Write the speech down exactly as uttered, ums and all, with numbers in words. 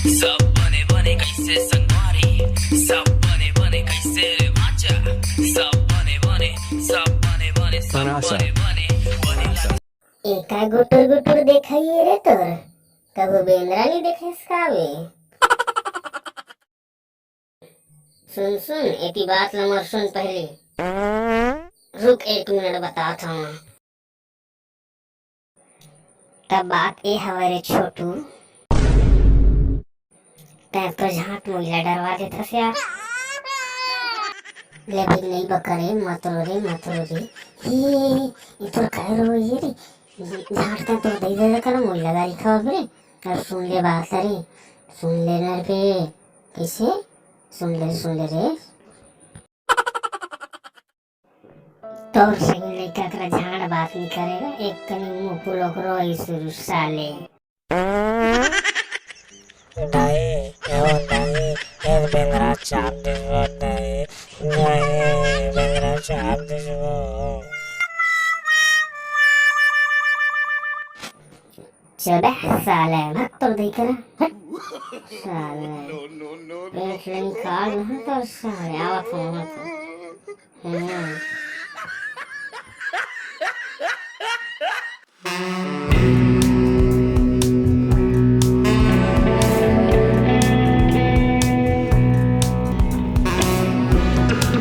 सब बने बने कैसे संगवारी, सब बने बने कैसे रे भांचा, सब बने बने, सब बने बने, सब बनासा। बने बने, बने। एका गुटुर गुटुर देखाइए रे तोर, कभू बेंदरा नहीं देखेस का बे? सुन सुन, एती बात ल मोर सुन पहली। रुक एक मिनट, बतात हंव। तब बात ए हवय रे छोटू, तैं तो झांट मोइला डरवा देथस यार। ले भाई नहीं बकरे, मत रो रे, मत रो रे। हे, ये तो कह रो ये रे। झांट तैं तो दे दे कर मोइला गारी खावा रे। अब सुन ले बात ला रे, सुन ले न रे। कैसे? सुन ले, सुन ले रे। तोर सही लइका करा झाड़ बात नहीं करेगा, एक कनी मुंह पुलोक रोई शुरू साले। दाई, ओ दाई, एक बेंदरा चाप दिसबो दाई, दाई, बेंदरा चाप दिसबो। चल बे साले, भाग तोर दई करा, हट। साले, पेट ले निकाल ना तो साले, आवत हूँ, आवत हूँ। हम्म।